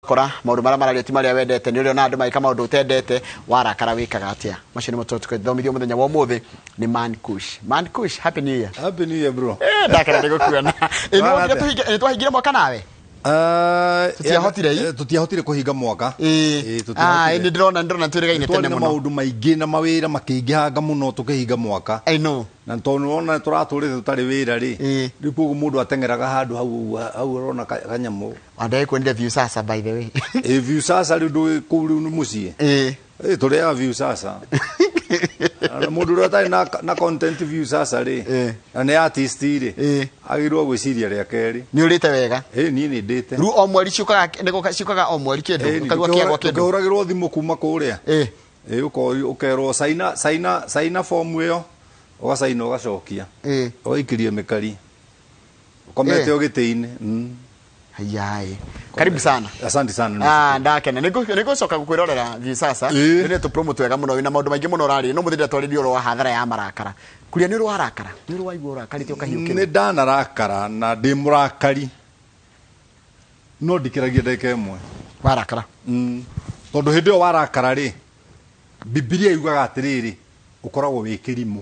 Kora maundu maria marario ti maria wendete ni uriona andu magika maundu utendete warakara wikaga atia. Macio nimo tũthomithio muthenya wa umuthi ni Man Kush. Man Kush, happy new year. Happy New Year, bro. Ndakena nĩ gũkuona. Nĩ twahingire mwaka nawe. Tũtiahotire, ĩ? Tũtiahotire kũhinga mwaka. Ĩ, tũtiahotire. Nĩ ndĩrona twĩrĩgaine Twarĩ tene na mũno. maũndũ maingĩ na mawĩra makĩingĩhanga mũno tũkĩhinga mwaka. I know. Na tondũ nĩwona tũratũrĩte tũtarĩ wĩra rĩ, rĩu koguo mũndũ ateng'eraga handũ hau ũguo, hau ũrona kanyamũ. Wandai kuonire view sasa, by the way. Ĩ, view sasa rĩu ndũĩ kũu rĩu nĩ mũciĩ. Ĩ, tũrĩaga view sasa. Na mũndũ ũrĩa ũtarĩ na content view sasa rĩ, na nĩ artist rĩ, agĩrĩirwo gwĩciria rĩa kerĩ. Nĩ ũrĩte wega? Ĩ, niĩ nĩ ndĩte. Rĩu o mweri ciũkaga, ciũkaga o mweri kĩndũ, ũkaigua kĩagwa kĩndũ. Tũkĩhũragĩrwo thimũ kuma kũrĩa. Ĩ, ũkerwo caina, caina, caina fomu ĩyo, ũgacaina ũgacokia. Ũgaikĩria mĩkari. Ũkomete o gĩtĩ-inĩ. Hayai. Karibu sana. Asante sana. Ndakena. Nĩngũcoka gũkwĩrorera view sasa. Nĩ tũ promote wega mũno, wĩna maũndũ maingĩ mũno ũrarĩ. No mũthĩ ndĩratwarĩria ũhoro wa hathara ya marakara. Kuria nĩ ũrĩ warakara? Nĩ ũrĩ waigua ũrakarĩte ũkahiũkĩrwo? Nĩ ndanarakara na ndĩ mũrakari. No ndikĩragia ndagĩka ĩmwe. Warakara? Tondũ hĩndĩ ĩyo warakara rĩ, Bibilia yugaga atĩrĩrĩ, ũkoragwo wĩ kĩrimũ.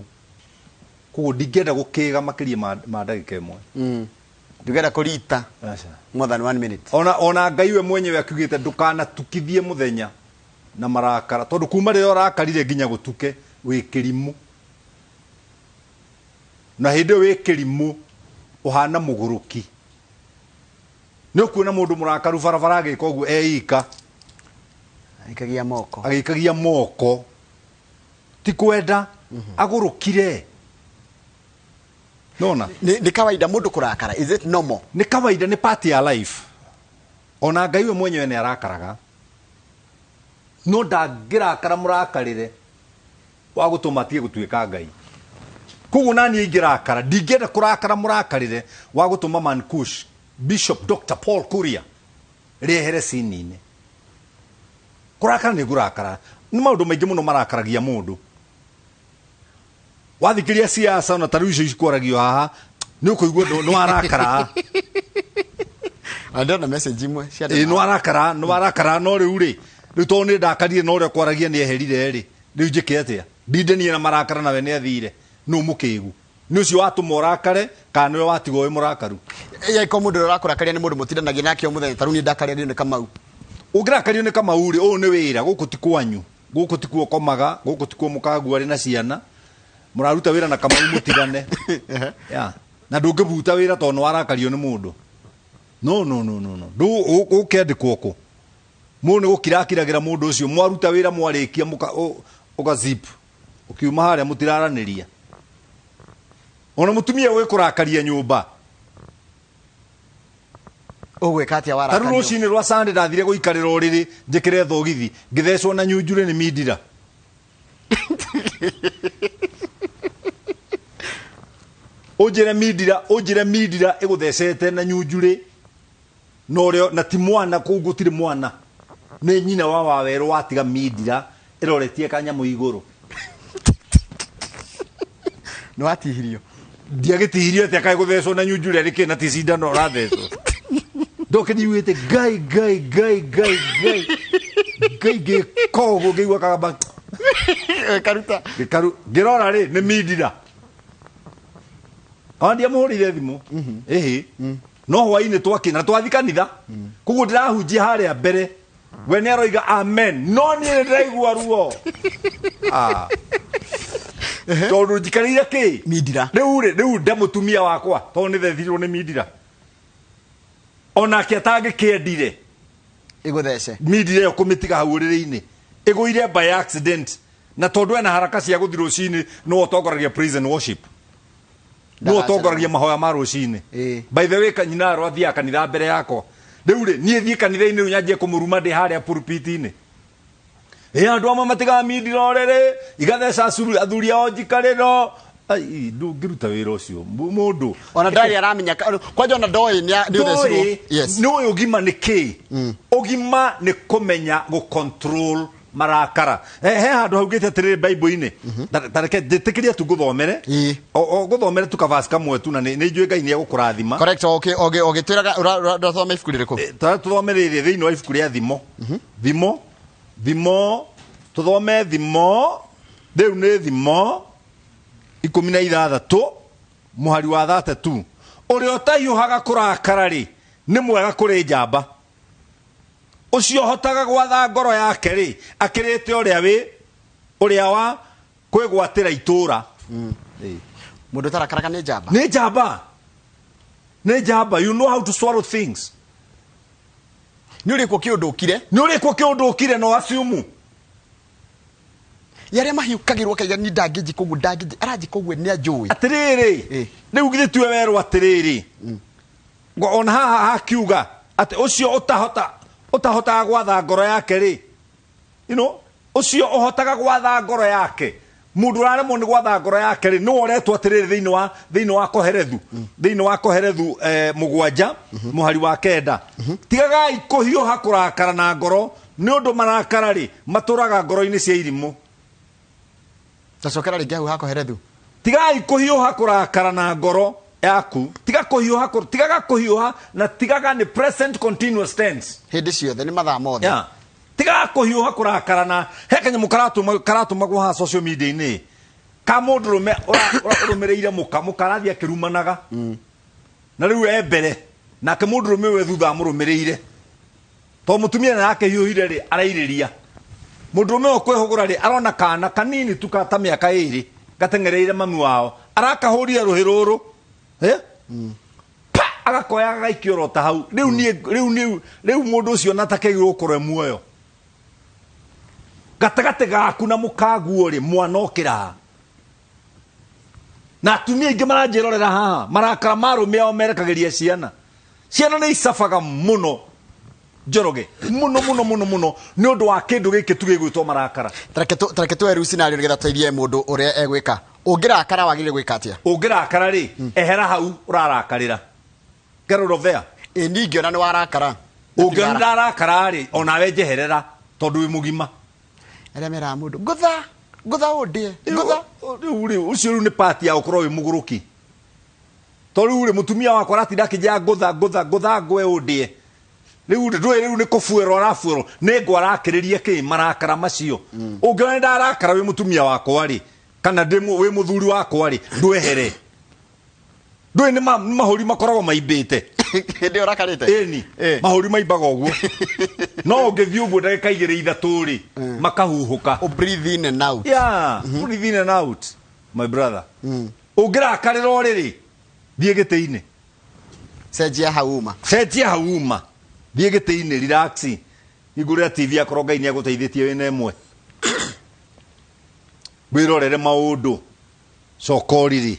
Koguo ndingĩenda gũkĩga makĩria ma ndagĩka ĩmwe. Ndũngĩenda kũrita Aca. more than 1 minute. Ona Ngai we mwenyewe akiugĩte ndũkanatukithie mũthenya na marakara, tondũ kuma rĩrĩa ũrakarire nginya gũtuke wĩ kĩrimũ. Na hĩndĩ ĩyo wĩ kĩrimũ ũhana mũgũrũki. Nĩ ũkuona mũndũ mũrakaru barabara agĩka ũguo eika. Agĩikagia moko. Agĩikagia moko. Ti kwenda, agũrũkire. Nona? Nĩ kawaida mũndũ kũrakara, is it normal? Nĩ kawaida, nĩ part ya life. Ona Ngai we mwenyewe nĩ arakaraga. No ndangĩrakara mũrakarĩre wa gũtũma atige gũtuĩka Ngai. Koguo nani ingĩrakara, ndingĩenda kũrakara mũrakarĩre wa gũtũma Man Kush, Bishop Dr. Paul Kuria rĩehere scene-inĩ. Kũrakara nĩ ngũrakara. Nĩ maũndũ maingĩ mũno marakaragia mũndũ. Wathikĩria siasa ona ta rĩu icio cikwaragio haha, nĩ ũkũigua nĩ warakara. Ndĩrona message imwe cia Ĩ, nĩ warakara, nĩ warakara, no rĩu rĩ, rĩu tondũ nĩ ndakarire na ũrĩa kwaragia nĩ eherire rĩ, rĩu njĩke atĩa? Ndinde niĩ na marakara nawe nĩ athire. Nũ mũkĩgu? Nĩ ũcio watũma ũrakare kana nĩwe watigwo wĩ mũrakaru? Ĩ, ko mũndũ ũrĩa ũrakũrakaria nĩ mũndũ mũtindanagia nake o mũthenya, ta rĩu niĩ ndakaria nĩ Kamau. Ũngĩrakario nĩ Kamau rĩ, ũyũ nĩ wĩra, gũkũ ti kwanyu. Gũkũ ti kuo ũkomaga, gũkũ ti kuo mũkagua arĩ na ciana. Mũraruta wĩra na Kamau mũtigane. Yeah. Na ndũngĩbuta wĩra tondũ nĩ warakario nĩ mũndũ. No, no, no, no, no. Ũkĩandĩkwo kũ? Mũndũ nĩ gũkirakiragĩra mũndũ ũcio, mwaruta wĩra mwarĩkia ũka zip. Ũkiuma harĩa mũtiraranĩria. Ona mũtumia wĩ kũrakaria nyũmba. Ũgwĩka atĩa warakario? Ta rĩu rũcinĩ rwa Sunday ndathire gũikarĩra ũrĩrĩ njĩkĩre thogithi, ngĩthecwo na nyunjurĩ nĩ mindira. Ũnjĩre mindira, ũnjĩre mindira ĩgũthecete na nyunjurĩ. Na ũrĩa, na ti mwana, kũu gũtirĩ mwana. Nĩ nyina wa Wawerũ watiga mindira ĩroretie kanyamũ igũrũ. Nĩ watihirio? Ndiagĩtihirio atĩa kaĩ gũthecwo na nyunjurĩ arĩ kĩ na ti cindano ũrathecwo. Ndoke njiguĩte Ngai, Ngai, Ngai, Ngai, Ngai. Ngai ngĩka ũguo ngĩigua kagamba. Karuta. Ngĩkaru, ngĩrora rĩ, nĩ mindira. Ona ndiamũhũrĩire thimũ. Ĩhĩ. No hwainĩ twakĩ, na twathi kanitha. Koguo ndĩrahunjia harĩa mbere. We nĩ aroiga amen. No niĩ nĩ ndĩraigua ruo. Tondũ njikarĩire kĩ? Mindira. Rĩu rĩ, rĩu nde mũtumia wakwa, tondũ nĩ thethirwo nĩ mindira. Onake atangĩkĩendire. Ĩgũthece. Mindira ĩyo kũmĩtiga hau ũrĩrĩ-inĩ. Ĩgũire by accident. Na tondũ ena haraka cia gũthiĩ rũcinĩ, nĩwe ũtongoragia praise and worship. Nĩwe ũtongoragia mahoya ma rũcinĩ. By the way, nyina arwa athiaga kanitha mbere yakwa. Rĩu rĩ, niĩ thiĩ kanitha-inĩ rĩu nyanjie kũmũruma ndĩ harĩa pulpit-inĩ. Ĩ, andũ amwe matigaga mindira ũrĩrĩ, igatheca athuri ao njikarĩro. Ai, ndũngĩruta wĩra ũcio, mũndũ. Ona ndarĩ aramenya kwanja ona ndoĩ nĩ ũthecirwo. Ndoĩ, Yes. nĩ ũĩ ũgima nĩ kĩ? Ũgima nĩ kũmenya gũ control Marakara. He handũ haugĩte atĩrĩrĩ Bible-inĩ. Ta reke njĩtĩkĩrie tu ngũthomere. Ĩĩ. O ngũthomere tu kavaci kamwe tu na nĩ njũĩ Ngai nĩ egũkũrathima. Correct. Okay, okay, okay. Twĩraga ũrathoma ibuku rĩrĩkũ? Tũthome rĩrĩ thĩinĩ wa ibuku rĩa Thimo. Thimo. Thimo. Tũthome Thimo. Rĩu nĩ Thimo 16 mũhari wa 32. Ũrĩa ũtahiũhaga kũrakara rĩ, nĩ mwega kũrĩ njamba. Ũcio ũhotaga gwatha ngoro yake rĩ, akĩrĩte ũrĩa wĩ ũrĩa wa kwĩgwatĩra itũũra. Mũndũ ũtarakaraga nĩ njamba. Nĩ njamba. Nĩ njamba. You know how to swallow things. Nĩ ũrĩkwo kĩũndũ ũkire. Nĩ ũrĩkwo kĩũndũ ũkire no assume. Yarĩa mahiũkagĩrwo akaiga ni ndangĩnjĩka ũguo, ndangĩnjĩka, aranjĩka ũguo nĩ anjũĩ. Atĩrĩrĩ, rĩu githĩ tiwe werwo atĩrĩrĩ. Ona haha hakiuga atĩ ũcio ũtahotaga gwatha ngoro yake rĩ, you know, ũcio ũhotaga gwatha ngoro yake, mũndũ ũraremwo nĩ gwatha ngoro yake rĩ, nĩwe ũretwo atĩrĩrĩ thĩinĩ wa Koherethu, thĩinĩ wa Koherethu, 7 mũhari wa 9. Tigagai kũhiũha kũrakara na ngoro, nĩ ũndũ marakara rĩ matũraga ngoro-inĩ cia irimũ. Tacokera rĩngĩ hau ha Koherethu. Tigai kũhiũha kũrakara na ngoro yaku. Tiga kũhiũha, tigaga kũhiũha na tigaga nĩ present continuous tense. Hĩndĩ ciothe nĩ mathaa mothe. Yeah. Tigaga kũhiũha kũrakara na he kanyamũ karatũmagwo haha social media-inĩ. Ka mũndũrũme ũrũmĩrĩire mũka, mũka arathiĩ akĩrumanaga. Na rĩu e mbere, nake mũndũrũme ũyũ thutha amũrũmĩrĩire. Tondũ mũtumia nake hiũhire rĩ, arairĩria. Mũndũrũme ũyũ kwĩhũgũra rĩ, arona kana kanini tu ka ta mĩaka 2, gateng'ereire mami wao. Arakahũria rũhĩ rũrũ. Pa! Agakoya agaikia oro ta hau. Rĩu niĩ, rĩu niĩ, rĩu mũndũ ũcio na takĩagĩrĩirwo gũkorwo e muoyo. Gatagatĩ gaku na mũkaguo rĩ, mwana okĩra. Na atumia aingĩ maranjĩrorera haha, marakara ma arũme ao merekagĩria ciana. Ciana nĩ icabaga mũno, Njoroge, mũno, mũno, mũno, mũno, nĩ ũndũ wa kĩndũ gĩkĩ tu gĩgwĩtwo marakara. Tareke tuoe rĩu scenario nĩgetha tũteithie mũndũ ũrĩa egwĩka. Ũngĩrakara wagĩrĩire gwĩka atĩa? Ũngĩrakara rĩ, ehera hau ũrarakarĩra. Get out of there. Ĩ, niĩ ingĩona nĩ warakara. Ũngĩona ndarakara rĩ, onawe njeherera tondũ wĩ mũgima. Arĩa meraga mũndũ, ngũtha, ngũtha ũndĩe, ngũtha. Rĩu rĩ, ũcio rĩu nĩ part ya gũkorwo wĩ mũgũrũki. Tondũ rĩu rĩ, mũtumia wakwa aratinda akĩnjĩra ngũtha, ngũtha, ngũtha ngwe ũndĩe. Rĩu rĩ, ndũĩ rĩu nĩ kũbuĩrwo arabuĩrwo, nĩ ngũ arakĩrĩria kĩ marakara macio. Ũngĩona nĩ ndarakara wĩ mũtumia wakwa rĩ, kana wĩ mũthuri wakwa rĩ, ndwehere. Ndũĩ nĩ mahũri makoragwo maimbĩte. Hĩndĩ ĩyo ũrakarĩte? Ĩni, mahũri maimbaga ũguo. No ũngĩthiĩ ũguo ndagĩka igĩrĩ ithatũ rĩ, makahuhũka. Oh, breathe in and out. Yeah, breathe in and out, my brother. Ũngĩrakarĩra ũrĩrĩ, thiĩ gĩtĩ-inĩ. Cenjia hau uma. Cenjia hau uma. Thiĩ gĩtĩ-inĩ, relax. Hingũrĩra TV akorwo Ngai nĩ agũteithĩtie wĩna ĩmwe. Wĩrorere maũndũ. Coka ũrĩrĩ.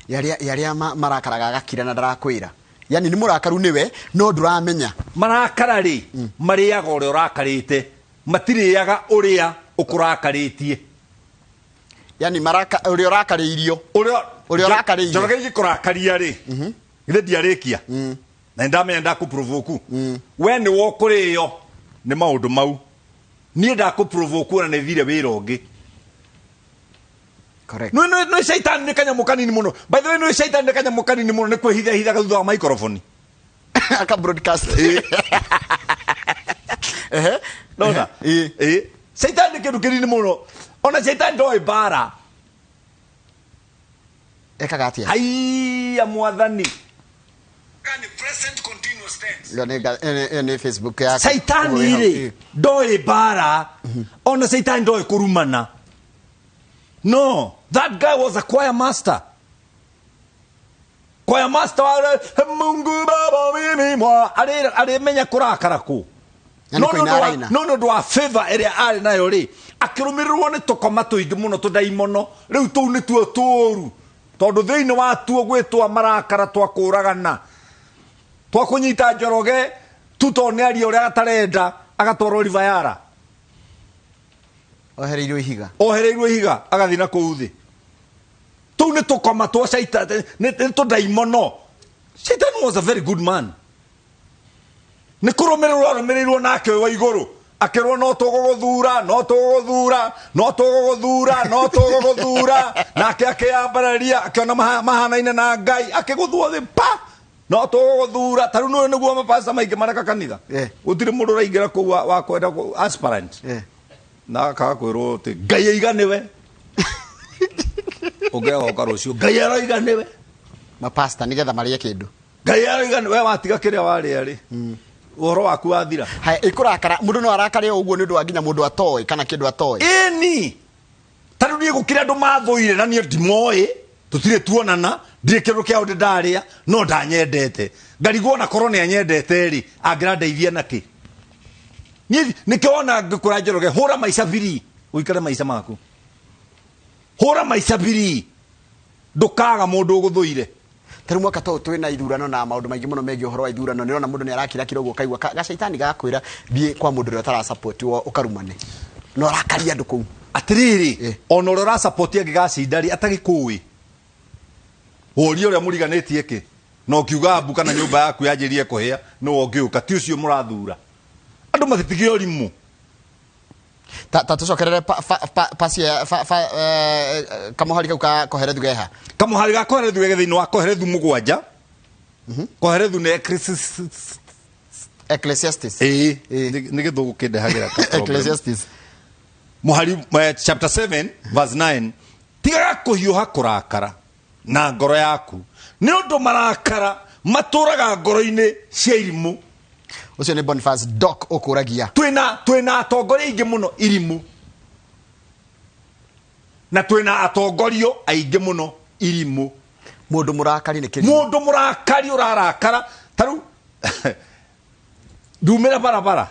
Yarĩa marakaraga agakira na ndarakwĩra. Yani nĩ mũrakaru nĩwe, no ndũramenya. Marakara rĩ, marĩaga ũrĩa ũrakarĩte. Matirĩaga ũrĩa ũkũrakarĩtie. Yani maraka, ũrĩa ũrakarĩirio. Ũrĩa Ũrĩa ũrakarĩirio. Njoroge ingĩkũrakaria rĩ, githĩ ndiarĩkia? Na nĩ ndamenya ndakũprovoke. We nĩ wokũrĩo nĩ maũndũ mau. Niĩ ndakũprovoke na nĩ thire wĩra ũngĩ. Correct. Nĩ, nĩ, nĩ shaitani nĩ kanyamũ kanini mũno. By the way, nĩ shaitani nĩ kanyamũ kanini mũno, nĩ kwĩhitha hithaga thutha wa microphone. Aka broadcast. Ehe. Nona? Ĩ. Ĩ. Shaitani nĩ kĩndũ kĩnini mũno. Ona shaitani ndoĩ mbara. Ekaga atĩa? Haiya mwathani. Present continuous tense. Ĩyo nĩ Facebook yaku. Shaitani rĩ, ndoĩ mbara. Ona shaitani ndoĩ kũrumana. No, that guy was a choir master. Choir master wa Mungu Baba mimi mwa arĩ menya kũrakara kũ. Na nĩ No, kũina araina. no, no, ndwa favor ĩrĩa arĩ nayo rĩ, akĩrũmĩrĩrwo nĩ tũkoma tũingĩ mũno tũdaimono. Rĩu tũu nĩtuo tũũru. Tondũ thĩinĩ wa tuo gwĩtwa marakara twa kũragana. Twa kũnyita Njoroge, tu tondũ nĩ aria ũrĩa atarenda, agatwarwo Rivayara. Ohereirwo ihiga. Ohereirwo ihiga, agathiĩ na kũu thĩ. Tũu nĩ tũkoma twa Shaitani, nĩ tũdaimono. Shaitan was a very good man. Nĩ kũrũmĩrĩrwo arũmĩrĩirwo nake wa igũrũ. Akĩrwo no tũgũgũthura, no tũgũgũthura, no tũgũgũthura, no tũgũgũthura. Nake akĩambararia, akĩona mahanaine na Ngai, akĩgũthwo thĩ pa. No tũgũgũthura. Ta rĩu nĩũĩ nĩguo mapasta maingĩ mareka kanitha. Gũtirĩ mũndũ ũraingĩra kũu wa kwenda aspirant. Na akaga kwĩrwo atĩ Ngai aiga nĩwe. Ũngĩagoka rũciũ, Ngai aroiga nĩwe. Mapasta nĩgetha marĩe kĩndũ. Ngai aroiga nĩwe, watiga kĩrĩa warĩa rĩ. Ũhoro waku wathira. Haya, ĩkũrakara, mũndũ no arakare o ũguo nĩ ũndũ wa nginya mũndũ atoĩ kana kĩndũ atoĩ. Ĩni. Ta rĩu niĩ gũkĩrĩ andũ mathũire na niĩ ndimoĩ, tũtirĩ tuonana, ndirĩ kĩndũ kĩao ndĩ ndarĩa, no ndanyendete. Ngarigwo ona korwo nĩ anyendete rĩ, angĩrandeithia nakĩ? Niĩ nĩkĩo wona ngĩkũra Njoroge, hũra maica biri, ũikare maica maku. Hũra maica biri, ndũkaga mũndũ ũgũthũire. Ta rĩu mwaka ta ũyũ twĩna ithurano na maũndũ maingĩ mũno megiĩ ũhoro wa ithurano, nĩũrona mũndũ nĩ arakirakira ũguo ũkaigua gacaitani gakwĩra thiĩ kwa mũndũ ũrĩa ũtarasupport ũkarumane. Na ũrakaria andũ kũu. Atĩrĩrĩ, ona ũrĩa ũrasupport angĩgacinda rĩ, atagĩkũĩ. Woria ũrĩa mũriganĩtie kĩ? Na ũkiuga mbu kana nyũmba yaku yanjĩrie kũhĩa, nĩwe ũngĩũka, ti ũcio mũrathura. Andũ matitige ũrimũ. Ta tũcokerere pasia, fa, fa, kamũhari kau ka Koherethu geha. Kamũhari ga Koherethu ge thĩinĩ wa Koherethu mũgwanja. Koherethu nĩ Ecclesiastes. Ecclesiastes. Ĩĩ, nĩ gĩthũngũ kĩndehagĩra ka problem. Ecclesiastes. Mũhari, chapter 7 verse 9. Tigaga kũhiũha kũrakara na ngoro yaku, nĩ ũndũ marakara matũraga ngoro-inĩ cia irimũ. Ũcio nĩ Boniface Doc ũkũragia. Twĩna atongoria aingĩ mũno irimũ. Na twĩna atongorio aingĩ mũno irimũ. Mũndũ mũrakari nĩ kĩrimũ. Mũndũ mũrakari ũrarakara. Ta rĩu, ndumĩra barabara.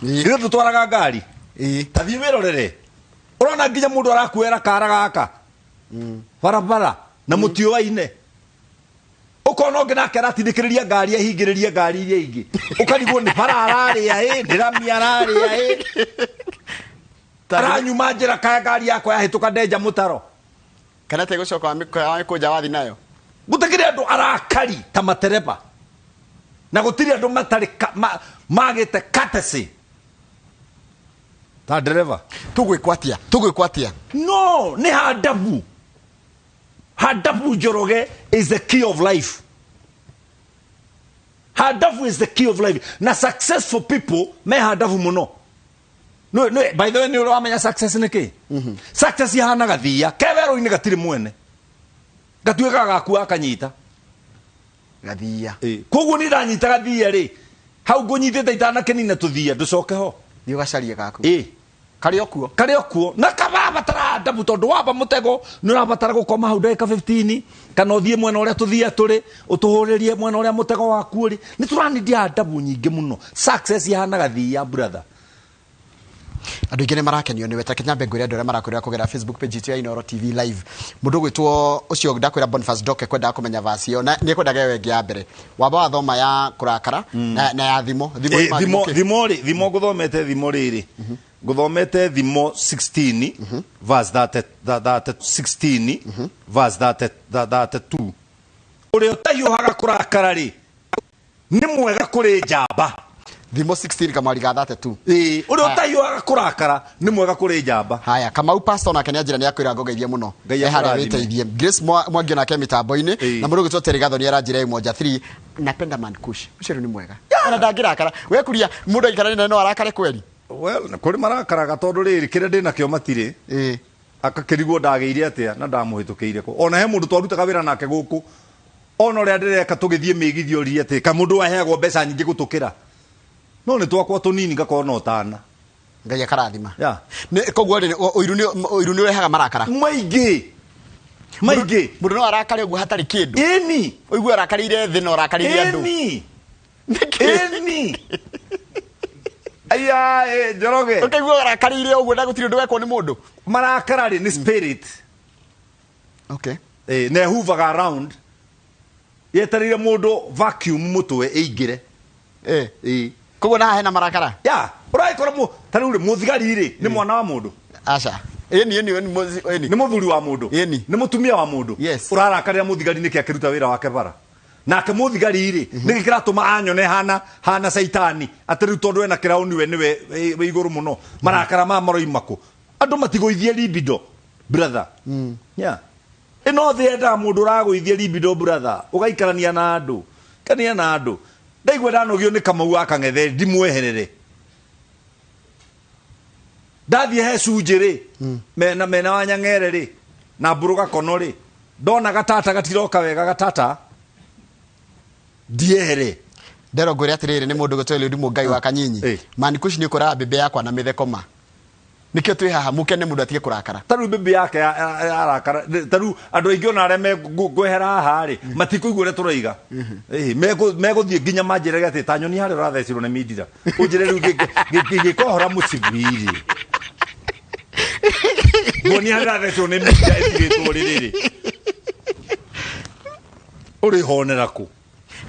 Ithuĩ tũtwaraga ngari. Ta thiĩ wĩrorere. Ũrona nginya mũndũ arakuera kara gaka. Barabara na mũtiũaine. Ũkona ũngĩ nake aratindĩkĩrĩria ngari ahingĩrĩrie ngari iria ingĩ. Ũkarigwo nĩ bara ararĩa ĩ, nĩ rami ararĩa ĩ. Aranyuma njĩra kaya ngari yakwa yahĩtũka ndenja mũtaro. Kana tegũcoka wa mĩkũnja wathi nayo. Gũtikĩrĩ andũ arakari ta matereba. Na gũtirĩ andũ matarĩ magĩte courtesy. Ta ndereba. Tũgwĩkwo atĩa? Tũgwĩkwo atĩa? No, nĩ handabu. Handabu Njoroge is the key of life. Handabu is the key of life. Na successful people me handabu mũno. No, no, by the way, nĩ ũramenya success nĩ kĩ? Success ihana gathia, ke werũ-inĩ gatirĩ mwene. Gatuĩkaga gaku akanyita. Gathia. Koguo niĩ ndanyita gathia rĩ, hau ngũnyitĩte itanakĩnina tũthia, ndũcoke ho. Thiĩ ũgacarie gaku. Karĩ o kuo. Karĩ o kuo. Na karabatara ndabu tondũ wamba mũtego nĩ ũrabatara gũkoma hau ndagĩka 15 kana ũthiĩ mwena ũrĩa tũthia tũrĩ, ũtũhũrĩrie mwena ũrĩa mũtego waku ũrĩ. Nĩ tũranindia ndabu nyingĩ mũno. Success ihana gathia, brother. Andũ aingĩ nĩ marakenio nĩwe. Ta nyambe ngwĩre andũ arĩa marakwĩrora kũgerera Facebook page itũ ya Inooro TV live. Mũndũ ũgwĩtwo ũcio ndakwĩra Boniface Doc ekwendaga kũmenya verse ĩyo, na nĩ ekwendaga ĩyo ĩngĩ ya mbere. Wamba wathoma ya kũrakara na ya thimo. Thimo nĩ mathimo kĩ? Thimo rĩ, thimo ngũthomete thimo rĩrĩ. Ngũthomete thimo 16 verse thirty, 16 verse 32. Ũrĩa ũtahiũhaga kũrakara rĩ, nĩ mwega kũrĩ njamba. Thimo 16 kamwari ga 32. Ũrĩa ũtahiũhaga kũrakara nĩ mwega kũrĩ njamba. Haya, Kamau pastor nake nĩ anjĩra nĩ akwĩra ngogeithie mũno. Ngai Eharĩa akũrathime. wĩteithie. Grace Mwangi onake mĩtambo-inĩ. Na mũndũ ũgwĩtwo Terry Gathoni aranjĩra ĩmwe moja 3. Napenda man kush. Ũcio rĩu nĩ mwega. Ona ndangĩrakara. We kuria mũndũ aikaranie nawe no arakare kweri? Well, kũrĩ marakaraga tondũ rĩrĩ kĩrĩa ndĩnakĩo matirĩ. Akakĩrigwo ndagĩire atĩa na ndamũhĩtũkĩire kũ. Ona he mũndũ twarutaga wĩra nake gũkũ. Ona ũrĩa ndĩreka tũgĩthiĩ mĩgithi oririe atĩ ka mũndũ aheagwo mbeca nyingĩ gũtũkĩra. No nĩ twakwa tũnini ngakorwo na ũtana. Ngai akarathima. Nĩ koguo rĩ, ũiru nĩ ũrehaga marakara. Maingĩ. Maingĩ. Mũndũ no arakare ũguo hatarĩ kĩndũ. Ĩni. Ũigue arakarĩire thĩ na ũrakarĩire andũ. Ĩni. Nĩkĩ? Ĩni. Aya, Njoroge. Ũkaigua arakarĩire ũguo na gũtirĩ ũndũ wekwo nĩ mũndũ. Marakara rĩ, nĩ spirit. Na ĩhuvaga around. Yetereire mũndũ vacuum mũtwe ĩingĩre. Koguo na hena marakara? Ya, ũragĩkora ta rĩu rĩ, mũthigari rĩ, nĩ mwana wa mũndũ. Aca. Ĩni, ĩni, ĩni, ĩni. Nĩ mũthuri wa mũndũ. Ĩni. Nĩ mũtumia wa mũndũ. Yes. Ũrarakarĩra mũthigari nĩkĩ akĩruta wĩra wake bara. Nake mũthigari rĩ, nĩkĩ kĩratũma anyone hana hana caitani atĩ rĩu tondũ ena kĩraũni we nĩwe wĩ igũrũ mũno? Marakara maya maroima kũ? Andũ matigũithie libido, brother. Yeah, ĩno thĩ yendaga mũndũ ũragũithia libido, brother, ũgaikarania na andũ, kania na andũ. Ndaigua ndanogio nĩ Kamau wa Kang'ethe, ndimweherere. Ndathiĩ he cunjĩ rĩ, mena mena wa Nyang'ere rĩ, na mbũrũ gakono rĩ, ndona gatata gatiroka wega, gatata ndiehere. Ndero ngwĩre atĩrĩrĩ, nĩ mũndũ gwĩtwo Eliud Mũngai wa Kanyinyi. Mani kuci nĩ ũkoraga mbembe yakwa na mĩtheko ma nĩkĩo twĩ haha mũkene, mũndũ atige kũrakara. Ta rĩu mbembe yake yarakara, ta rĩu andũ aingĩ ona arĩa mengwehera haha rĩ, matikũigua ũrĩa tũroiga. Ĩĩ, megũthiĩ nginya manjĩrage atĩ ta nyoni harĩa ũrathecirwo nĩ mindira, ũnjĩre rĩu gĩkohora mũcibi rĩ, nguonia harĩa ũrathecirwo nĩ mindira ĩtigĩtwo rĩrĩrĩ, ũrĩhonera kũ?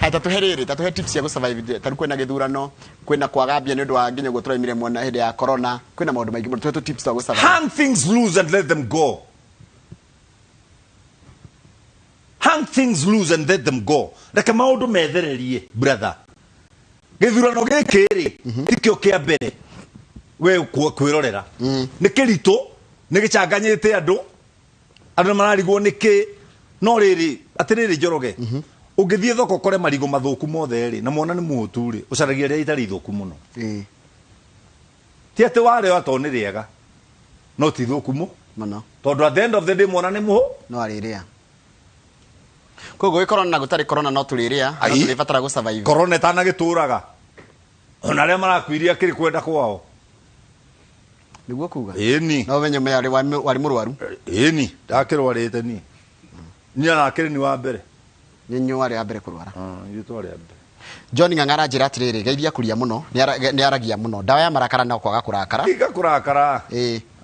Haya, tatũhe rĩrĩ, tatũhe tips cia gũsurvive. Ta rĩu kwĩna gĩthurano, kwĩna kwaga mbia nĩ ũndũ wa nginya ũguo tũraimire mwena hĩndĩ ya corona, kwĩna maũndũ maingĩ mũno. Tũhe tũ tips twa gũsurvive. Hang things loose and let them go. Hang things loose and let them go. Reke maũndũ methererie, brother. Gĩthurano gĩkĩ rĩ, tikĩo kĩa mbere we kwĩrorera. Nĩ kĩritũ, nĩ gĩcanganyĩte andũ, andũ nĩ mararigwo nĩ kĩ. No rĩrĩ, atĩrĩrĩ Njoroge, ũngĩthiĩ thoko ũkore marigũ mathũku mothe rĩ, na mwana nĩ mũhũtu rĩ, ũcaragia rĩrĩa itarĩ ithũku mũno. Ti atĩ warĩo ato nĩ rĩega, no ti ithũku mũ mũno. Tondũ at the end of the day mwana nĩ mũhũ. No arĩrĩa. Koguo gwĩ corona na gũtarĩ corona, no tũrĩrĩa no Ai. tũrĩbatara gũsurvive. Korona ĩtanagĩtũraga, ona arĩa marakuirie akĩrĩ kwenda kwao. Nĩguo kuga. Ĩni. No ũmenye ũmenye warĩ mũrwaru. Ĩni, ndakĩrwarĩte niĩ, niĩ anakĩrĩ ni wa mbere. Nĩ warĩ wa mbere kũrwara. Ithuĩ twarĩ a mbere. John Ng'ang'a aranjĩra atĩrĩrĩ, geithia kuria mũno, nĩ aragia mũno. Ndawa ya marakara no kwaga kũrakara. Tiga kũrakara.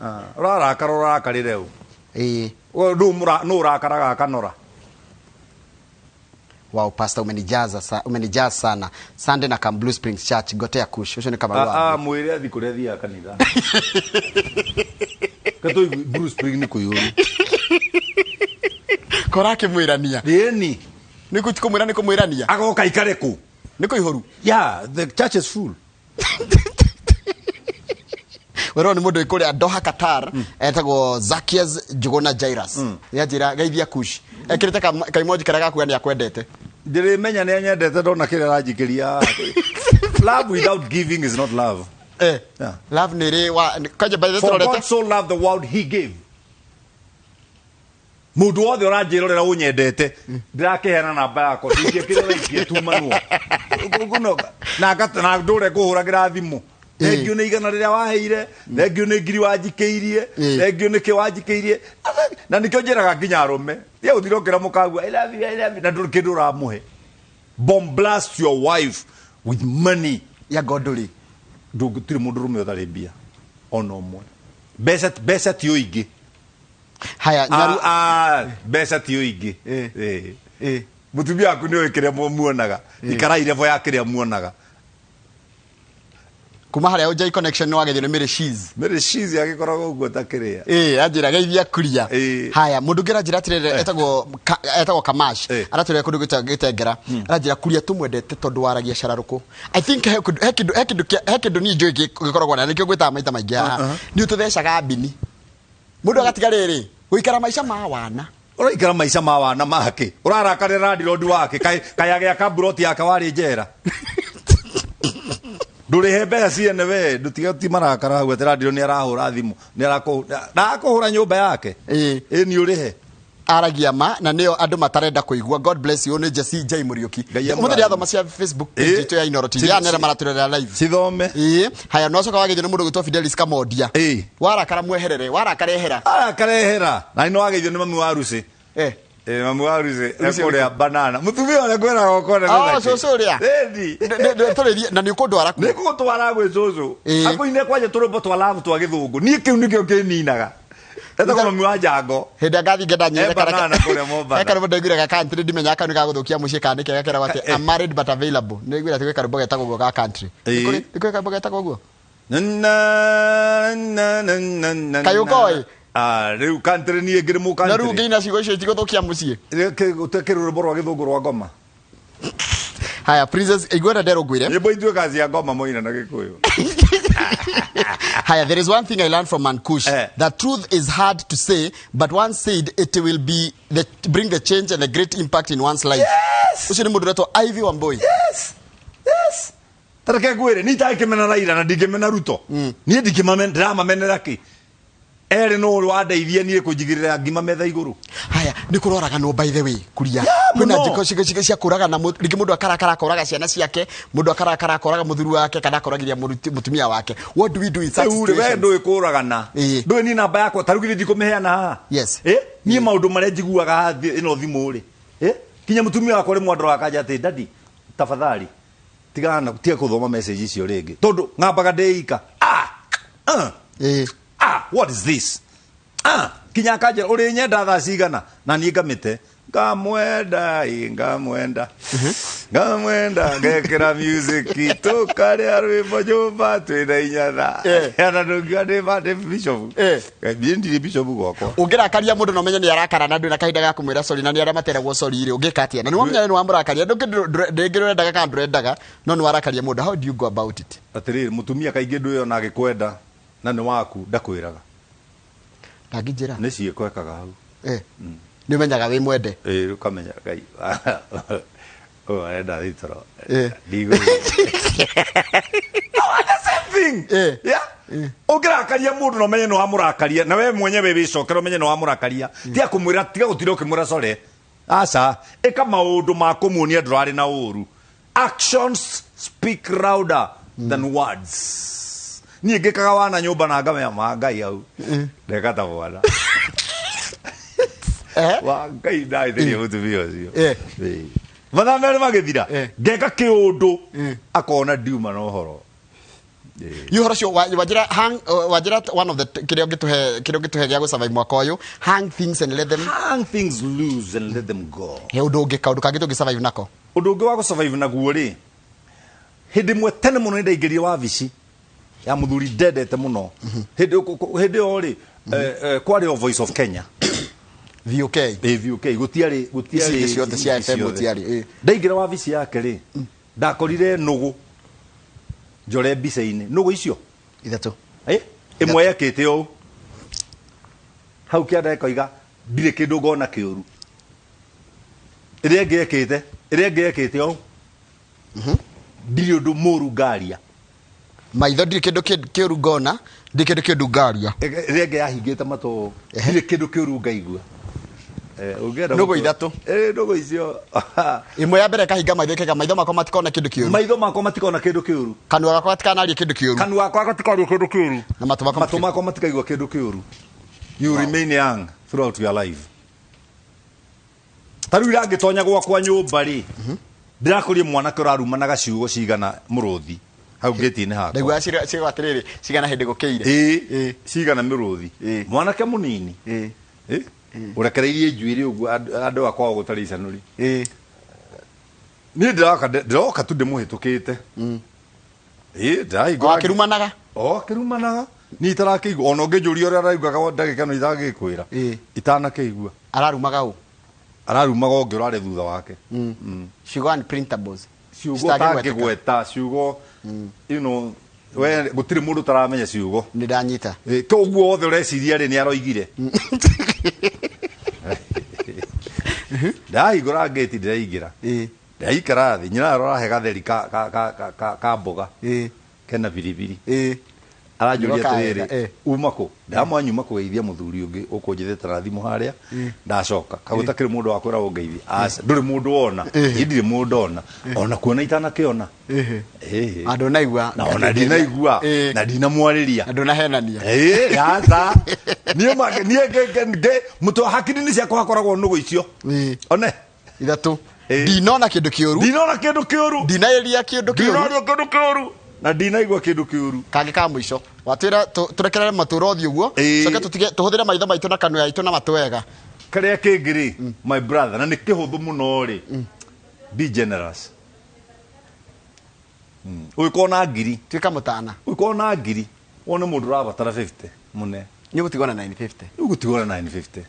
Ah, ũrarakara, ũrakarĩre ũ? Nũ ũrakaraga akanora? Wow, pastor, umenijaza umenijaza sana. Sunday na Cam Blue Springs Church, gotea kush. Ucio nĩ Kamau Ah, wa. Mwĩre athi kũrĩa athiaga kanitha. Katũ Blue Spring nĩ kũiyũru. Kora akĩmwĩrania. Ĩni. Nĩ kũmwĩra, nĩ kũmwĩrania. Agoka ikare kũ? Nĩ kũihũru. Yeah, the church is full. Werwo nĩ mũndũ wĩ kũrĩa Doha, Qatar, etagwo Zakias Njuguna Jairus. Nĩanjĩra geithia kush. Ekĩrĩte kaimoji karĩa gakuga nĩ akwendete. Ndĩrĩmenya nĩ anyendete ndona kĩrĩa aranjikĩria. Love without giving is not love. Yeah. Love nĩ ĩrĩ wa kwanja by the For God tũrorete. so loved the world, he gave. Mũndũ wothe ũranjĩrorera ũnyendete, ndĩrakĩheana namba yakwa, ndingĩkĩrĩa ũraikia tumanwo na ndũre ngũhũragĩra thimũ. Thengio nĩ 100 rĩrĩa waheire, thengio nĩ 1,000 wanjikĩirie, thengio nĩ kĩ wanjikĩirie. Na nĩkĩo njĩraga nginya arũme tia ũthire ũkĩra mũkagua "I love you, I love you," na ndũrĩ kĩndũ ũramũhe. Bomb blast your wife with money. Ya gondũrĩ. Ndũngĩtirĩ mũndũ rũme ũtarĩ mbia ona ũmwe. Mbeca, mbeca ti ũingĩ. Haya, nyaru. Ah, ah, mbeca ti ũingĩ. Mũtumia waku nĩ ũĩ kĩrĩa muonaga, ikarai level ya kĩrĩa muonaga. Kuma harĩa Ujai Connection nĩ wagethio nĩ Mary Shiz. Mary Shiz agĩkoragwo ũguo ta kĩrĩa. Anjĩra geithia kuria. Haya, mũndũ ũngĩ aranjĩra atĩrĩrĩ, etagwo Kamash. Aratũrĩra kũndũ gĩtengera. Aranjĩra kuria tũmwendete tondũ waragia cararũkũ. I think he kĩndũ niĩ njũĩ gĩkoragwo na nĩkĩo ngwĩtaga maita maingĩ haha. Nĩ ũtũthecaga mbini. Mũndũ agatiga rĩrĩ gũikara maica ma wana. Ũraikara maica ma wana make, ũrarakarĩra landlord wake, kaĩ kaĩ agĩaka mburoti yake warĩ njera, ndũrĩhe mbeca ciene we, ndũtige ti marakara hau atĩ landlord nĩ arahũra thimũ, nĩ arakũhũra nyũmba yake. Ĩ nĩ ũrĩhe. Aragia ma na nĩyo andũ matarenda kũigua. God bless you. Nĩ Jesse J Mũriũki. Ngai ũmũthĩ amũrathime. ndĩrathoma cia Facebook page itũ ya Inooro TV, ya nera maratũrera live. Cithome. Haya, no coka wagethio nĩ mũndũ gwĩtwo Fidelis Kamondia. Warakara mweherere, warakara ehera. Arakarehera na nĩ wageithio nĩ mami wa Rucy. Mami wa Rucy Rucy ekũrĩa ũrĩkũ? banana, mũtumia ũrĩa ngwĩraga ũkone. Oh, cũcũ ũrĩa. Ĩni. Tũrĩrie na nĩ ũkũndwara kuo. Nĩ ngũgũtwara gwĩ cũcũ. Ĩĩ. Akũine kwanja tũrwĩmbo twa love twa gĩthũngũ, niĩ kĩu nĩkĩo kĩninaga. Etagwo mami wa njango. Hĩndĩ ĩrĩa ngathiĩ ngenda nyone. Eh, banana kũrĩa Mombasa. He karwĩmbo ndaiguire ga country, ndimenyaga kau nĩ gagũthũkia mũciĩ kana nĩ kega, keragwo atĩ "I'm married but available". Nĩ ndaiguire atĩ gwĩ karwĩmbo getagwo ũguo ga country. Nĩ kũrĩ karwĩmbo getagwo ũguo? Na, na, na, na, na, na, Kaĩ ũkoĩ? Ah, rĩu country niĩ ngĩrĩ mũ Na rĩu country. ngĩina ciugo icio itigũthũkia mũciĩ. Gũtekĩrĩ rwĩmbo rwa gĩthũngũ rwa ngoma. Haya, Princess iguana ndero ngwire. Nyĩmbo ituĩkaga cia ngoma moina na Gĩkũyũ. Haya, there is one thing I learned from Mankush. The truth is hard to say, but once said, it will be the, bring the change and a great impact in one's life. Yes! Ucio nĩ mũndũ ũretwo Ivy Wambui. Yes. Tareke ngwĩre, niĩ itangĩmena Raila na ndingĩmena Ruto. Niĩ ndingĩmamena, ndĩramamenera kĩ? Erĩ no ũrĩ wandeithia niĩ kũnjigĩrĩra ngima metha igũrũ. Haya, nĩ kũroraganwo by the way, kuria. Yeah, Kwĩna mũno. njĩko cia kũragana, rĩngĩ mũndũ akarakara akoraga ciana ciake, mũndũ akarakara akoraga mũthuri wake kana akoragiria mũtumia wake. What do we do in such Rĩu rĩ, we situations? ndũĩ kũragana. Ĩĩ. Ndũĩ niĩ namba yakwa, ta rĩu githĩ ndikũmĩheana haha? Yes. Niĩ maũndũ marĩa njiguaga haha ĩno thimũ rĩ. Kinya mũtumia wakwa rĩmwe andoraga akanja atĩ, "Daddy, tafadhali, tigana, tiga kũthoma message icio rĩngĩ." Tondũ ng'ambaga ndĩika. Ah! Ah, what is this? Ah, kinya akanjĩra, "Ũrĩ nyenda thaa cigana?" Na niĩ ngamĩte. Ngamwenda, ĩ, ngamwenda. Ngamwenda, ngekĩra music, tũkarĩa rwĩmbo nyũmba twĩna inyatha. Ona ndũngiuga ndĩ bishop. Niĩ ndirĩ bishop gwakwa. Ũngĩrakaria mũndũ na ũmenye nĩ arakara na ndwĩ na kahinda ga kũmwĩra sorry na nĩ arĩa materagwo sorry rĩ, ũngĩka atĩa? Na nĩ wamenya nĩ wamũrakaria, ndũngĩ ndũrendaga kana ndũrendaga, no nĩ warakaria mũndũ. How do you go about it? Atĩrĩrĩ, mũtumia kaingĩ ndũĩ ona agĩkwenda na nĩ waku ndakwĩraga. Ndangĩnjĩra. Nĩ ciĩko ekaga hau. Nĩ ũmenyaga wĩ mwende. Ĩĩ, ũkamenya Ngai. Ũyũ arenda thitoro. Ndigũ. No, the same thing. Yeah. Ũngĩrakaria mũndũ na ũmenye nĩ wamũrakaria, na we mwenyewe wĩcokere ũmenye nĩ wamũrakaria. Tiga kũmwĩra, tiga gũtinda ũkĩmwĩra sorry. Aca, ĩka maũndũ ma kũmuonia ndũrarĩ na ũru. Actions speak louder than words. Niĩ ngĩkaga wana nyũmba na ngamenya ma Ngai hau. Ndeka ta mwana. Wa Ngai ndaithĩria mũtumia ũcio. Mathaa merĩ magĩthira, ngeka kĩũndũ, akona ndiuma na ũhoro. Yu horo cio wanjira hang, wanjira one of the kĩrĩa ũngĩtũhe, kĩrĩa ũngĩtũhe gĩa gũsurvive mwaka ũyũ, hang things and let them hang things loose and let them go. He ũndũ ũngĩ, kaũndũ kangĩ tũngĩ survive nako. Ũndũ ũngĩ wa gũsurvive naguo rĩ, hĩndĩ ĩmwe tene mũno nĩ ndaingĩrire wabici ya mũthuri ndendete mũno. Hĩndĩ ĩyo rĩ, kwarĩ o Voice of Kenya. VOK. VOK, gũtiarĩ Ici ingĩ ciothe cia ici FM ciothe. gũtiarĩ, Ndaingĩra wabici yake rĩ, ndakorire nũgũ njore mbica-inĩ. Nũgũ icio? Ithatũ. Ĩmwe yekĩte ũũ. Hau kĩanda ĩkoiga, ndirĩ kĩndũ ngona kĩũru. Ĩrĩa ĩngĩ yekĩte, ĩrĩa ĩngĩ yekĩte ũũ. Ndirĩ ũndũ mũũru ngaria. Maitho ndirĩ kĩndũ kĩũru ngona, ndirĩ kĩndũ kĩũru ngaria. Ĩrĩa ĩngĩ yahingĩte matũ, ndirĩ kĩndũ kĩũru ngaigua. Ũngĩenda Nũgũ gũkũ- ithatũ. Nũgũ icio. Ĩmwe ya mbere ĩkahinga maitho, ĩkaiga maitho makwa matikona kĩndũ kĩũru. Maitho makwa matikona kĩndũ kĩũru. Kanua gakwa gatikanaria kĩndũ kĩũru. Kanua gakwa gatikaria kĩndũ kĩũru. Na matũ makwa Matũ makwa matikaigua kĩndũ kĩũru. You remain young throughout your life. Ta rĩu irangĩtonya gwakwa nyũmba rĩ, ndĩrakũria mwanake ũrarumanaga ciugo cigana mũrũthi hau gate-inĩ hakwa. Ndaiguaga ciugo atĩrĩrĩ, cigana hĩndĩ gũkĩire. Cigana mĩrũthi. Mwanake mũnini. Ũrekereirie njuĩrĩ ũguo, andũ akwa gũtarĩ icanũri. Niĩ ndĩroka tu ndĩmũhĩtũkĩte. Ndĩrahingũra O akĩrumanaga? O akĩrumanaga. Niĩ itarakĩigua. Ona ũngĩnjũria ũrĩa araugaga ndagĩka ĩno itangĩkwĩra. Itanakĩigua. Ararumaga ũ? Ararumaga ũngĩ ũrarĩ thutha wake. Ciugo unprintables. Ciugo Citangĩgweteka. ũtangĩgweta, ciugo, you know, we gũtirĩ mũndũ ũtaramenya ciugo. Nĩ ndanyita. Koguo wothe ũreciria rĩ, nĩ aroigire. Ndahingũra ngĩti ndĩraingĩra. Ndaikara thĩ, nyina arorahe gatheri ka mboga. Kena biribiri. Aranjũria Nĩgo atĩrĩrĩ, kaega, uma kũ? Ndamwa nyuma kũgeithia mũthuri ũngĩ ũkũnjĩthĩte na thimũ harĩa, ndacoka. Kagũta kĩrĩ mũndũ wa kwĩra ũngeithie. Aca, ndũrĩ mũndũ wona. Niĩ ndirĩ mũndũ ona. Ona kuona itanakĩona. Na ndũnaigua. Na ona ndinaigua. Na ndinamwarĩria. Na ndũnahenania. Aca. Niĩ ma-, niĩ nge-, mũtwe hakiri-inĩ ciakwa hakoragwo nũgũ icio. One. Ithatũ. Ndinona kĩndũ kĩũru. Ndinona kĩndũ kĩũru. Ndinaĩria kĩndũ kĩũru. Ndinaria kĩndũ kĩũru. Na ndinaigua kĩndũ kĩũru. Kangĩ ka mũico. Watwĩra tũrekerere matũ ũthiũ ũguo. Coke tũtige tũhũthĩre maitho maitũ na kanua yaitũ na matũ wega. Kĩrĩa kĩngĩ rĩ, my brother, na nĩ kĩhũthũ mũno rĩ. Be generous. Ũgĩkorwo na ngiri. Tuĩka mũtana. Ũgĩkorwo na ngiri, wone mũndũ ũrabatara 50 mũne. Nĩ ũgũtigwo na 950. Nĩ ũgũtigwo na 950.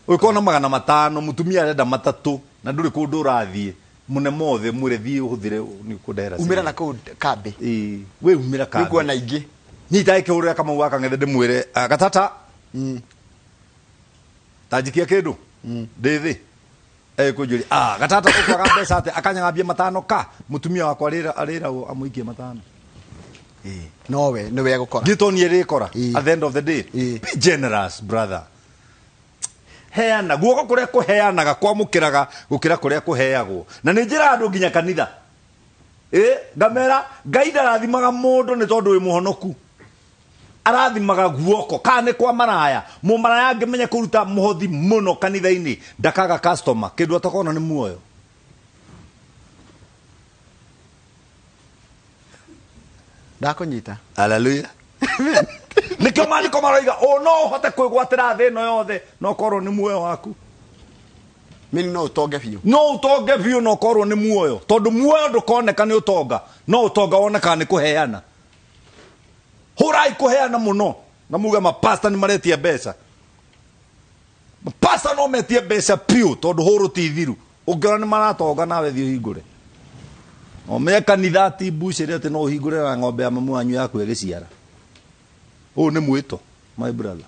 Ũgĩkorwo na magana matano, mũtumia arenda matatũ. Na ndũrĩ kũndũ ũrathiĩ mũne mothe mwĩre thiĩ ũhũthĩre nĩ kũndehera Umĩra na kũu kambĩ. Ĩĩ, we umĩra kambĩ. Nĩkuona ingĩ. Nyita ĩkĩhũrĩra Kamau wa Kang'ethe ndĩmwĩre, "Ah, gatata tanjikia kĩndũ ndĩ thĩ." Ekũnjũria, "Ah, gatata ũkwaga mbeca atĩa?" Akanyagambia matano ka mũtumia wakwa arĩragwo amũikie matano. Nowe nĩwe egũkora. Gĩtonie rĩkora Ĩĩ. at the end of the day. Ĩĩ. Be generous, brother. Heana guoko kũrĩa kũheanaga kwamũkĩraga gũkĩra kũrĩa kũheagwo. Na nĩ njĩra andũ nginya kanitha. Ngamera Ngai ndarathimaga mũndũ nĩ tondũ wĩ mũhonoku. Arathimaga guoko kana nĩ kwa maraya. Mũmaraya angĩmenya kũruta mũhothi mũno kanitha-inĩ ndakaga customer, kĩndũ atakona nĩ muoyo. Ndakũnyita. Hallelujah. Nĩkĩo maandĩko maroiga ũ no ũhote kwĩgwatĩra thĩ ĩno yothe no ũkorwo nĩ muoyo waku. Mini no ũtonge biũ. No ũtonge biũ no ũkorwo nĩ muoyo, tondũ muoyo ndũkoneka nĩ ũtonga, no ũtonga wonekaga nĩ kũheana. Hũrai kũheana mũno na muge mapasta nĩ maretia mbeca. Mapasta no metie mbeca biũ tondũ hũrũ ti thiru. Ũngĩona nĩ maratonga nawe thiĩ ũhingũre. Ũmenye kanitha ti mbucĩrĩ atĩ no ũhingũre na ng'ombe ya mamu wanyu yaku ĩgĩciara. Ũyũ nĩ mwĩto, my brother.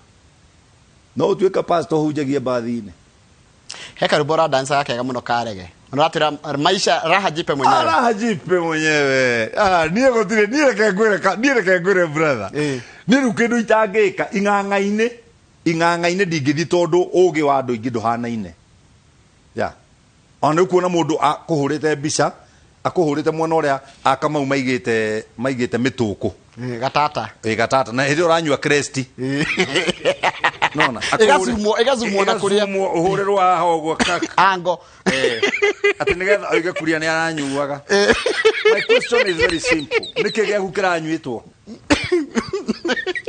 No ũtuĩke pastor ũhunjagie mbathi-inĩ. He karwĩmbo ũradancaga kega mũno karege. Ũratwĩra maisha raha jipe mwenyewe. Raha jipe mwenyewe. Ah, niĩ gũtirĩ, niĩ reke ngwĩre ka, niĩ reke ngwĩre brother. Niĩ rĩu kĩndũ itangĩka ing'ang'a-inĩ, ing'ang'a-inĩ ndingĩthiĩ tondũ ũgĩ wa andũ aingĩ ndũhanaine. Yeah. Ona nĩ ũkuona mũndũ akũhũrĩte mbica, akũhũrĩte mwena ũrĩa Akamau maigĩte mĩtũkũ. Gatata. Gatata. Na hĩndĩ ĩyo ũranyua Crest. Nona, Ĩgacumwo na kũrĩa. Ĩgacumwo, ũhũrĩrwo haha ũguo kaka. Ango. Atĩ nĩgetha oige kuria nĩ aranyuaga. My question is very simple. Nĩkĩ gĩaku kĩranyuĩtwo?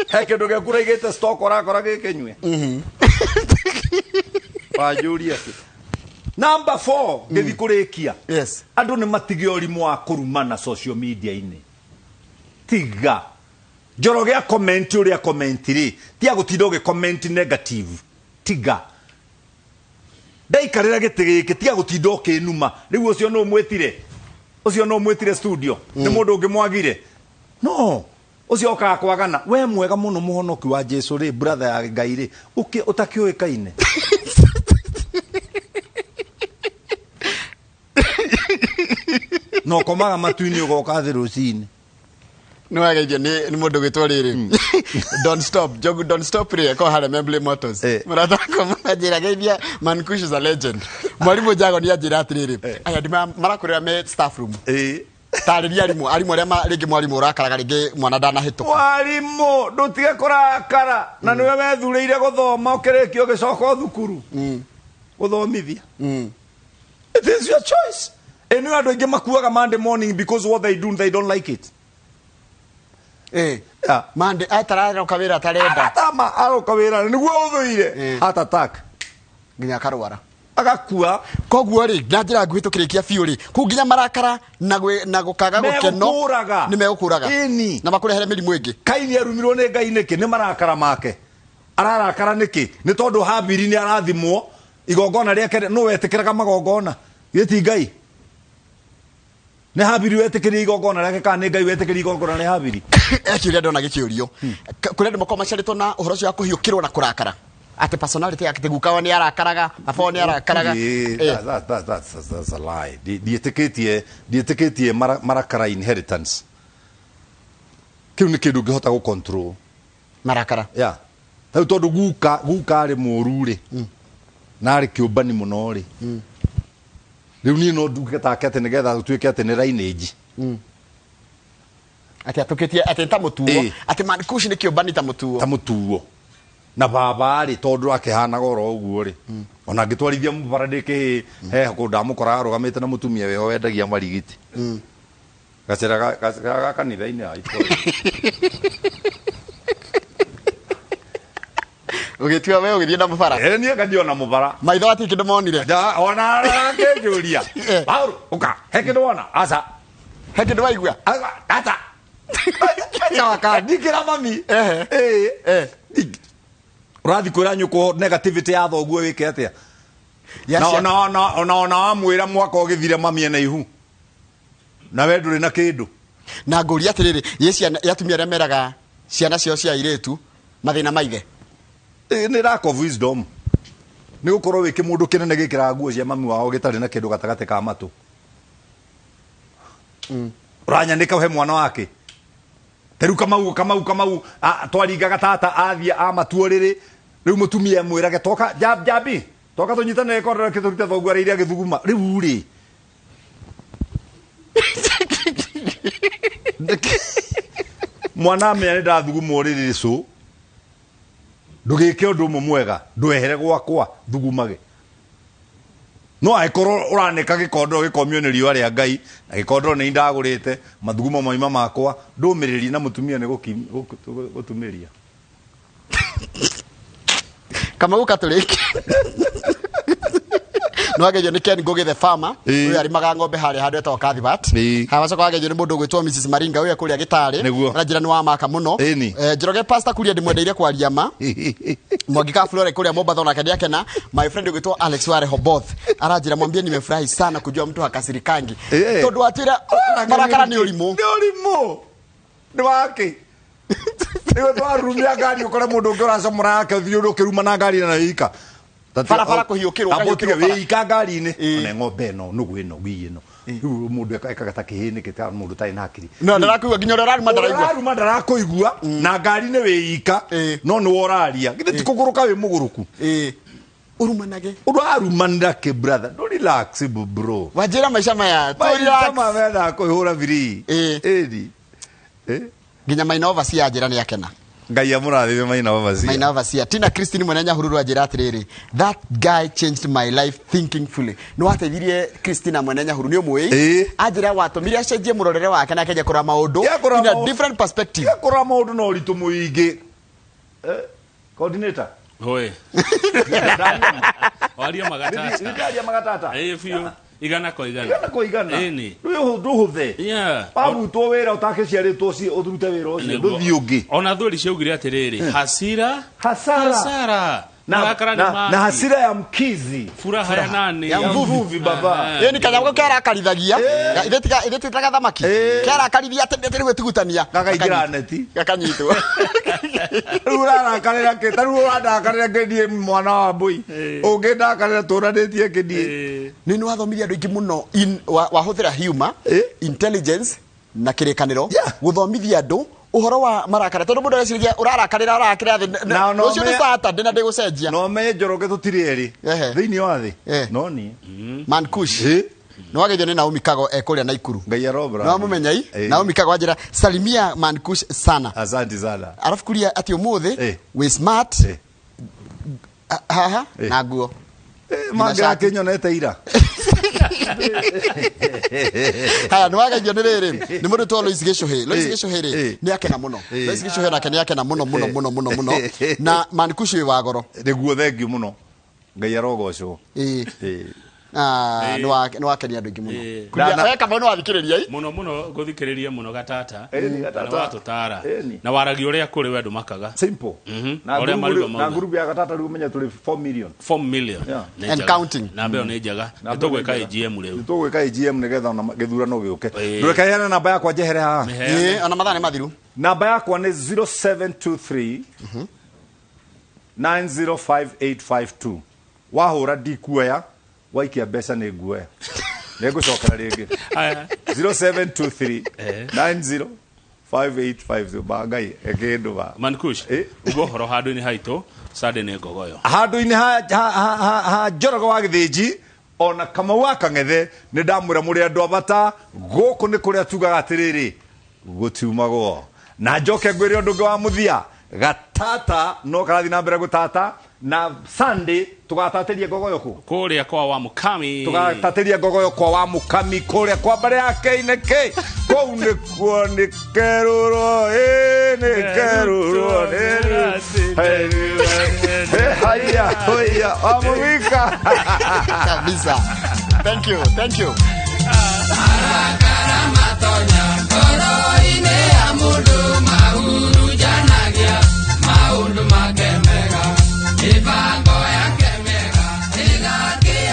He kĩndũ gĩaku ũraigĩte stock ũrakora gĩkĩnyue? Wanjũria atĩ. Number 4, ngĩthiĩ kũrĩkia. Yes. Andũ nĩ matige ũrimũ wa kũrumana social media-inĩ. Tiga. Njoroge a comment ũrĩa comment rĩ, tiga gũtinda ũgĩ comment negative. Tiga. Ndaikarĩra gĩtĩ gĩkĩ, tiga gũtinda ũkĩnuma. Rĩu ũcio nũ ũmwĩtire? Ũcio nũ ũmwĩtire studio? Nĩ mũndũ ũngĩ mwagire? No. Ũcio okaga kwagana. We mwega mũno mũhonoki wa Jesu rĩ, brother ya Ngai rĩ, ũtakĩũĩkaine. No komaga matu-inĩ ũgoka thĩ rũcinĩ. Nĩ wageithio nĩ mũndũ gwĩtwo rĩrĩ. Don't stop, Jogu don't stop rĩ, akorwo harĩa Membley Motors. Mũrata wakwa manjĩra geithia Man Kush is a legend. Mwarimũ Jago nĩ anjĩra atĩrĩrĩ, aya ndima marakũrĩra me staff room. Tarĩria arimũ, arimũ arĩa rĩngĩ mwarimũ ũrakaraga rĩngĩ mwana ndanahĩtũka. Mwarimũ, ndũtige kũrakara na nĩwe wethurĩire gũthoma ũkĩrĩkia ũgĩcoka thukuru. Gũthomithia. It is your choice. Ĩ nĩ andũ aingĩ makuaga Monday morning because what they do they don't like it. Yeah. Monday, atararoka wĩra atarenda. Atama aroka wĩra nĩguo ũthũire. Heart attack. Nginya akarwara. Agakua. Koguo rĩ, na njĩra nguhĩ tũkĩrĩkia biũ rĩ, kũu nginya marakara na gũkaga gũkeno Megũkũraga. nĩ megũkũraga. Ĩni. Na makũrehere mĩrimũ ĩngĩ. Kaini arumirwo nĩ Ngai nĩkĩ? Nĩ marakara make. Ararakara nĩkĩ? Nĩ tondũ Habili nĩ arathimwo igongona rĩake, nũ wetĩkĩraga magongona? Githĩ ti Ngai? Nĩ Habili wetĩkĩria igongona rĩake kana nĩ Ngai wetĩkĩria igongona rĩa Habili? Kĩũria ndona gĩkĩũrio. Kũrĩ andũ makoragwo maciarĩtwo na ũhoro ũcio wa kũhiũkĩrwo na kũrakara. Atĩ personality yake guka wao nĩ arakaraga, baba wao nĩ arakaraga. That's a lie. Ndiĩtĩkĩtie marakara inheritance. Kĩu nĩ kĩndũ ũngĩhota gũ control. Marakara. Yeah. Rĩu tondũ guka arĩ mũũru rĩ, na arĩ kĩũmbani mũno rĩ. Rĩu niĩ no nduke take atĩ nĩgetha gũtuĩke atĩ nĩ lineage. Atĩ atũkĩtie atĩ ta mũtuo. Atĩ Man Kush nĩ kĩũmbani ta mũtuo. Ta mũtuo. Na baba rĩ, tondũ akĩhanaga oro ũguo rĩ, ona angĩtwarithia mũbara ndĩ kĩhĩ, he kũndũ ndamũkoraga arũgamĩte na mũtumia wĩho wendagia marigiti. Gacĩra ga kanitha-inĩ ha itũũra. Ũgĩtua we ũgĩthiĩ na mũbara? Niĩ ngathiĩ ona mũbara. Maitho hatirĩ kĩndũ monire? Ja, ona arakĩnjũria. Paul, ũka, he kĩndũ wona? Aca. He kĩndũ waigua? Aca. Aca waka, ndingĩra mami. Ũrathiĩ kwĩra nyũkwa negativity ya thoguo wĩke atĩa? Ya Na ona wamwĩra mwaka ũgĩthire mami ena ihu na we ndũrĩ na kĩndũ. Na ngũria atĩrĩrĩ, ye ciana ya atumia arĩa meraga ciana ciao cia airĩtu mathĩna maithe? Nĩ lack of wisdom, nĩ gũkorwo wĩ kĩmũndũ kĩnene gĩkĩraga nguo cia mami wao gĩtarĩ na kĩndũ gatagatĩ ka matũ. Ũranyanĩka he mwana wake ta rĩu Kamau, Kamau, Kamau twaringaga tata athiĩ amatuo rĩrĩ rĩu mũtumia mwĩrage toka jambi toka tũnyitane gĩkondoro kĩtũrute thoguo arĩire agĩthuguma rĩu rĩ. Mwana amenya nĩ ndathugumwo rĩrĩ cũ, ndũgĩke ũndũ ũmwe mwega, ndwehere gwakwa thugumage. No angĩkorwo ũranĩka gĩkondoro gĩkomio nĩ riũa rĩa Ngai na gĩkondoro nĩ ndagũrĩte mathugumo maima makwa, ndũmĩrĩrie na mũtumia nĩ gũtumĩria. Kamau katũrĩki nĩ wageithio nĩ Ken Ngugi the farmer, ũyũ arĩmaga ng'ombe harĩa handũ etagwo Kathibat. Haha wacoka wageithio nĩ mũndũ ũgwĩtwo Mrs Maringa, ũyũ kũrĩa gĩtarĩ. Aranjĩra nĩ wa maka mũno. Njoroge Pastor Kuria ndĩmwendeire kwaria ma. Mwangi ka Flore kũrĩa Mombatha onake nĩakena. My friend ũgwĩtwo Alex wa Rehoboth aranjĩra, mwambie nimefurahi sana kujua mtu hakasirikangi, tondũ watwĩra marakara nĩ ũrimũ. Nĩ ũrimũ nĩ wake nĩwe twarumia ngari ũkore mũndũ ũngĩ ũracomora yake ũthiĩ ũkĩruma na ngari na ika. Barabara kũhiũkĩrwo, Amba ũtige ũkahiũkĩrwo bara. Wĩ ika ngari-inĩ ona ng'ombe ĩno nũgũ ĩno wii ĩno rĩu mũndũ ekaga ta kĩhĩnĩ ta mũndũ ũtarĩ na hakiri. No ndarakuigua, nginya ũrĩa ũraruma ndaraigua. Ũraruma ndarakũigua na ngari-inĩ wĩ ika, no nĩwe ũraria, githĩ ti kũgũrũka wĩ mũgũrũku? Ũrumanage. Ũrarumanĩra kĩ, brother? Ndũ relax, bro. Wanjĩra maica maya tu Maita relax. Mendaga kũihũra biri. Ĩni. Nginya Maina Overseer anjĩra nĩ akena. Ngai amũrathime Maina Overseer. Maina Overseer. Tina Christine mwene Nyahururu anjĩra atĩrĩrĩ, "That guy changed my life thinking fully." Nĩ wateithirie Christina mwene Nyahururu, nĩ ũmũĩ? Anjĩra watũmire acenjie mũrorere wake na akenjia kũrora maũndũ Ya kũrora in a different perspective. Ya kũrora maũndũ na ũritũ mũingĩ. Coordinator. Hoi. Waria magatata. Nĩndaria magatata. Ĩĩ biũ. Igana kwa igana. Igana kwa igana. Ĩni. Ndũhũthe. Warutwo wĩra ũtakĩciarĩtwo ũcio ũrute wĩra ũcio ndũthiĩ ũngĩ. Ona thweri ciaugire atĩrĩrĩ, hasira Hasara. Hasara. Na, Marakara nĩ na, maki. na hasira ya mkizi. Furaha ya nani? Ya mvuvi. Mvuvi baba. Ĩni kanyamũ kĩarakarithagia ithe twĩtaga thamaki, kĩarakarithia atĩ atĩ rĩu ĩtigutania. Gakaingĩra neti. Gakanyitwo. Rĩu ũrarakarĩra kĩ? Ta rĩu ũrandakarĩra kĩ niĩ mwana wa mbũi? Ũngĩndakarĩra tũranĩtie kĩ niĩ? Nĩ wathomithia andũ aingĩ mũno wahũthĩra humor, intelligence na kĩrĩkanĩro gũthomithia andũ ũhoro wa marakara, tondũ mũndũ areciria ũrarakarĩra ũrarakĩra thĩ Na no rũciũ nĩ Saturday na ndĩgũcenjia. No menye Njoroge tũtirĩ erĩ thĩinĩ wa thĩ no niĩ. Man Kush nĩ wageithio nĩ Naomi Kago e kũrĩa Naikuru. Ngai arobra. Nĩ wamũmenya i Naomi Kago anjĩra, "Salimia Man Kush sana." Asante sana. Arabu kuria atĩ ũmũthĩ wĩ smart haha na nguo. Mangĩrakĩnyonete ira. Haya, nĩ wageithio nĩ rĩrĩ nĩ mũndũ twa Lois Gĩcũhĩ. Lois Gĩcũhĩ rĩ, nĩ akena mũno. Lois Gĩcũhĩ nake nĩ akena mũno mũno mũno mũno mũno na Man Kush wĩ wa goro. Nĩguo, thengiũ mũno, Ngai arogocwo. Ah, nĩ wakenia andũ aingĩ mũno. We Kamau nĩ wathikĩrĩria i? Mũno mũno ngũthikĩrĩria mũno gatata. Ĩni, gatata. Na watũtara. Ĩni. Na waragia ũrĩa kũrĩ we ndũmakaga. Simple. Na Ũrĩa ngurubu marigũ na mauga. ngurubu ya gatata rĩu ũmenye tũrĩ 4 million. 4 million. Nĩ And njega. counting. Namba ĩyo nĩ njega. Namba Nĩ ĩyo nĩ tũgwĩka njega. AGM rĩu. Nĩ tũgwĩka AGM nĩgetha ona gĩthurano gĩũke. Ndũreke heane namba yakwa njehere haha. Mĩheane. Ona mathaa nĩ mathiru. Namba yakwa nĩ 0723 905852. Wahũra ndikuoya, waikia mbeca nĩ nguoya. Nĩngũcokera rĩngĩ. Aya. 0723 905852. Ba Ngai ĩkĩndũ ba. Mankush, uga ũhoro handũ-inĩ haitũ Sunday nĩ ngogoyo. Handũ-inĩ ha Njoroge wa Gĩthĩnji ona Kamau wa Kang'ethe, nĩ ndamwĩra mũrĩ andũ a bata. Gũkũ nĩ kũrĩa tugaga atĩrĩrĩ, gũtiumagwo. Na njoke ngwĩre ũndũ ũngĩ wa mũthia, gatata no karathiĩ na mbere gũtata, na Sunday tũgatatĩria ngogoyo kũ? Kũrĩa kwa wa Mukami. Tũgatatĩria ngogoyo kwa wa Mukami kũrĩa kwa mbere ya KNK kũu nĩkuo nĩ kerũrwo ĩ nĩ kerũrwo nĩ haya hoya wa Mũmika. Kabisa, thank you, thank you. Matonya ngoro-inĩ ya mũndũ mahurunjanagia maũndũ make mega, mĩbango yake mĩega ĩgakĩa.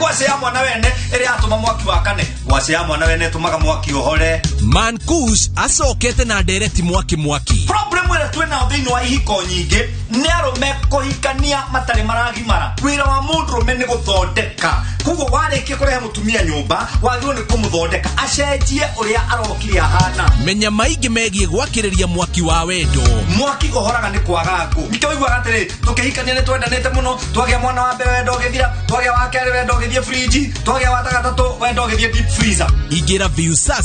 Ngwacĩ ya mwana wene ĩrĩa yatũma mwaki wakane, ngwacĩ ya mwana wene ĩtũmaga mwaki ũhore. Mankush acokete na ndereti mwaki mwaki. Problem ĩrĩa twĩ nayo thĩinĩ wa ihiko nyingĩ nĩ arũme kũhikania matarĩ maragimara. Wĩra wa mũndũrũme nĩ gũthondeka, koguo warĩkia kũrehe mũtumia nyũmba wagĩrĩirwo nĩ kũmũthondeka acenjie ũrĩa arokire ahana. Menya maingĩ megiĩ gwakĩrĩria mwaki wa wendo. Mwaki ũhoraga nĩ kwaga ngũ. Nĩkĩo ũiguaga atĩrĩ, tũkĩhikania nĩ twendanĩte mũno, twagĩa mwana wa mbere wendo ũgĩthira, twagĩa wa kerĩ wendo ũgĩthiĩ friji, twagĩa wa gatatũ wendo ũgĩthiĩ deep freezer. Ingĩra Viusasa.